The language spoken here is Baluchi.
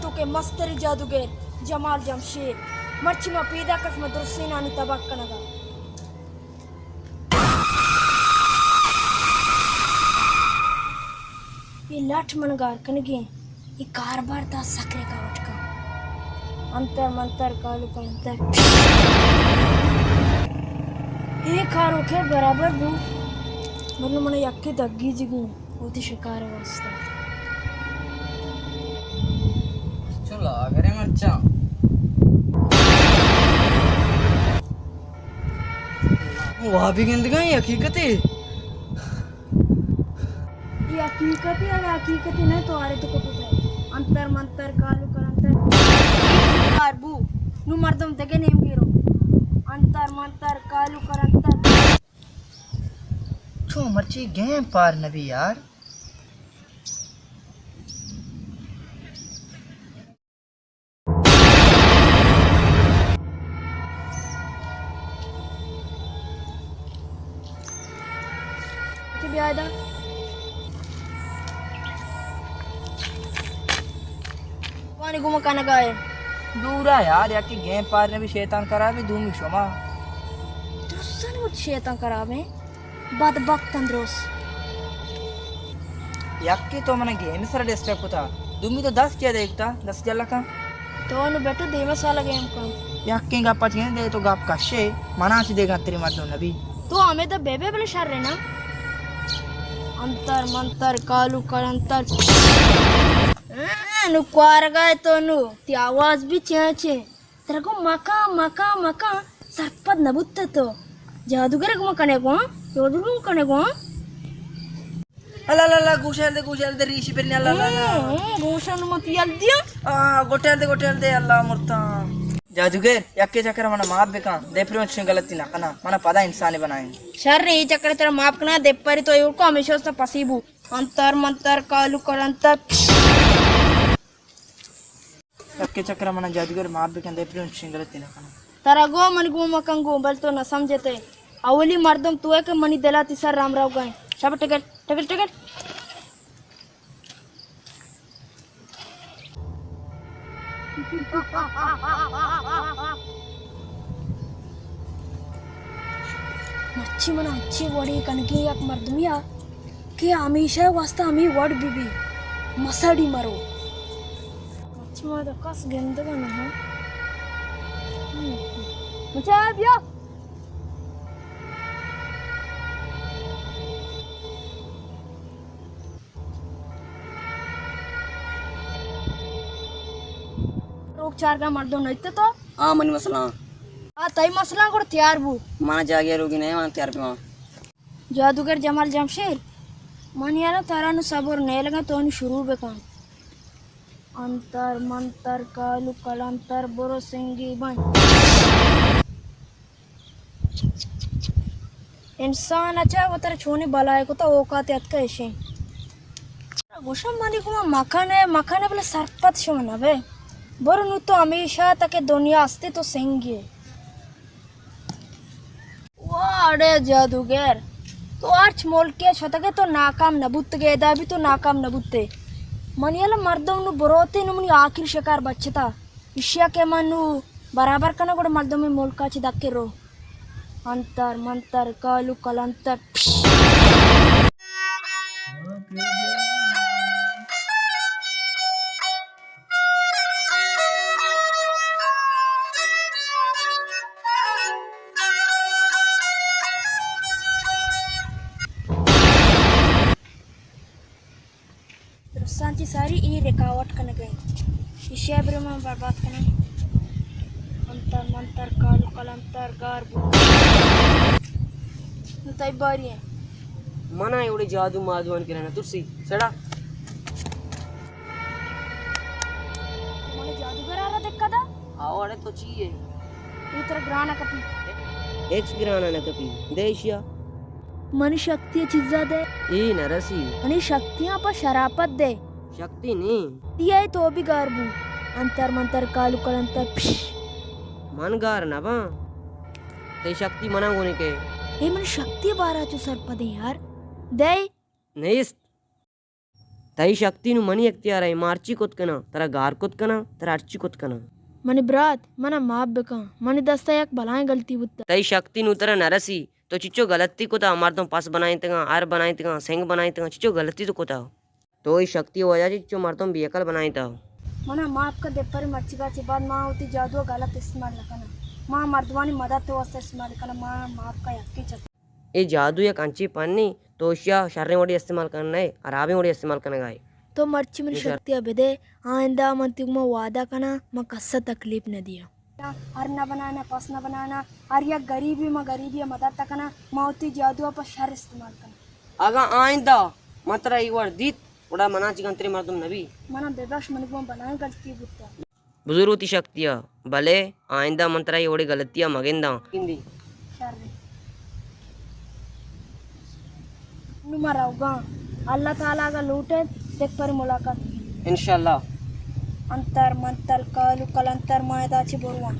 تو کہ مستری جادوگر جمال جمشید، مرچی ما پیدا کش ما درسینانی تباہ کنگا۔ اے لٹ من گار کنگیں، اے کاربار تا سک رکاوٹ کن۔ انتر منتر کالو کنتر۔ اے کارو کہ برابر بو، بلے من یکے دگی جگوں وتی شکار واسطہ۔ چو لاگرے مرچاں۔ وابی گندگاں، اے حقیقتے۔ اے حقیقتے یا نہ حقیقتے نہ، تو آرے تو کپت ہے۔ انتر منتر کالو کرنتر۔ کار بو، نو مردم دگہ نیم گیرو۔ انتر منتر کالو کرنتر۔ چو مرچی گیم پار نبی یار۔ اچھا، بیا ادا۔ وانی گوما کنگا ہے۔ دورا یار، یکی گیم پار نبی شیطان خرابی، دومی شما۔ درستانی وت شیطان خراب ہیں۔ بدبخت تندرست۔ یکے تو منا گیم سر ڈسٹرب کتا، دومی تو دست کیا دے کتا، دست جلا کن۔ تو نو بیٹو دیما سالا گیم کن۔ یکیں گپ اچ گندے تو گپ کشے، منا چی دے گتری مردم نبی۔ تو ہمیں تو بے بے بلے شر ہے نا۔ انتر منتر کالو کرنتر۔ ہاں، نو کوارگا ہے تو نو، تی آواز بھی چینچے۔ ترا گوں مکاں، مکاں، مکاں، سرپد نہ بوت تو۔ جادوگر گوں کنے گوں، جادوگر گوں کنے گوں۔ اللہ، اللہ، اللہ، گوشل دے، گوشل دے، ریشی پرنی، اللہ، اللہ، اللہ۔ ہوں، ہوں، گوشل مت یل دیا۔ آ، گوٹل دے، گوٹل دے، اللہ مرتا۔ جادوگر، یکے چکر منا معاف بکن، دے پروں چشیں غلطی نہ کنا، منا پدا انسانی بنائیں۔ شر، اے چکر ترا معاف کنا، دے پری تو یور کو ہمیشہ اس پسی بو۔ انتر منتر کالو کرنتر۔ یکے چکر منا جادوگر معاف بکن، دے پروں چشیں غلطی نہ کناں۔ ترا گو من گو مکن گو، بل تو نہ سمجھتے۔ اولی مردم تو ہے کہ منی دلا تی سر رام راو گئے۔ شب ٹکٹ، ٹکٹ، ٹکٹ۔ مرچی من انچیں وڑے کنگی یک مردمیا کہ ہمیشہ واسطہ ہمیں وڑ بی بی، مساڑی مرو۔ مرچی ما تو کس گندگا نہ ہاں۔ مچار بیا۔ روک چارگا مردم نہ ایت تو؟ آ منی مسئلہ۔ آ تئی مسئلہ گڑ تیار بو۔ مانا جاگے روگی نہیں، وہاں تیار بی وہاں۔ جادوگر جمال جمشید، من یارا ترا نو صبر نیلگا تو نو شروع بکن۔ انتر منتر کالو کلانتر برو سنگی بن۔ انسان اچا وتر چونی بلائے کتا اوقات اتکا اشیں۔ گوشم منی گما مکن ہے، مکن ہے بلے سرپد شما نہ بے۔ برو نو تو ہمیشہ تک دنیا ہستی تو سنگی ہے۔ واڑے جادوگر، تو ہرچ ملکے شتگے تو ناکام نہ بوتگے، ادا بھی تو ناکام نہ بوتے۔ منی یلا مردم نو بروتے نو منی آخری شکار بچتا۔ اشیا کہ من نو برابر کناں، گڑا مردمے ملکا چہ دکے رو۔ انتر منتر کالو کلانتر۔ درستاں چہ ساری اے رکاوٹ کنگ ءَ انت۔ ایشی ءَ برو من برباد کناں۔ انتر منتر کالو کلانتر گار بو۔ نو تئی باری ایں۔ من ءَ اے وڑیں جادو مادوانی کرا نہ ترسی۔ سڑا۔ من جادوگر ءَ را دکا دا؟ آ وڑے تو چی ئے؟ اے ترا گران ءَ کپی۔ ہچ گران ءَ نہ کپی۔ دے ایشی ءَ۔ منی شکتی ءِ چیزا دے۔ اے نہ رسی۔ منی شکتیاں پہ شراپت دے۔ شکتی نی۔ دیا اے تو بھی گار بو۔ انتر منتر کالو کلانتر پش۔ من گار نہ باں۔ تئی شکتی منا گونے کے۔ اے منی شکتی بارا چو سرپدیں یار۔ دے۔ نیست۔ تئی شکتی نوں منی اختیار ءَ، ما ہرچی کت کناں، ترا گار کت کناں، ترا ہرچی کت کناں۔ منی برات، منا معاف بکن، منی دست ءَ یک بلائیں غلطی بوتگ۔ تئی شکتی نوں ترا نہ رسی، تو چچو غلطی کتا، مردم پس بنائینتگاں، ہر بنائینتگاں، سنگ بنائینتگاں، چچو غلطی تو کتا۔ تو اے شکتی وجہ چہ چچو مردم بے عقل بنائینتا۔ منا معاف کن دپر، مرچیگا چہ بعد ما وتی جادو ءَ غلط استعمال نہ کناں۔ ما مردمانی مدد ءِ واسطہ استعمال کناں، ما معاف کن یکے چہ۔ اے جادو یک انچیں پنے، تو اشیا شریں وڑے استعمال کنگ نہ ئے، ہرابیں وڑے استعمال کنگا ئے۔ تو مرچی منی شر- شکتی ءَ بدے، آئندہ من تئی گوما وعدہ کناں، من کس ءَ تکلیف نہ دیاں۔ ہر نہ بنانا، پس نہ بنانا، ہر یک غریبی ما غریبی ءَ مدد کناں، ما وتی جادو ءَ پہ شر استعمال کناں۔ اگاں آئندہ من ترا اے وڑ دیت، گڑا منا چہ گنتریں مردم نہ بی۔ منا ببخش، منی گوما بلائیں غلطی بوتگ۔ بزور وتی شکتی ءَ، بلے آئندہ من ترا اے وڑیں غلطی ءَ مگنداں۔ گندی۔ شر۔ نوں ما روگاں۔ اللہ تعالیٰ اگاں لوٹ ایت، دگہ برے ملاقات بیت۔ انشاءاللہ۔ انتر منتر کالو کلانتر، ما ادا چہ برواں۔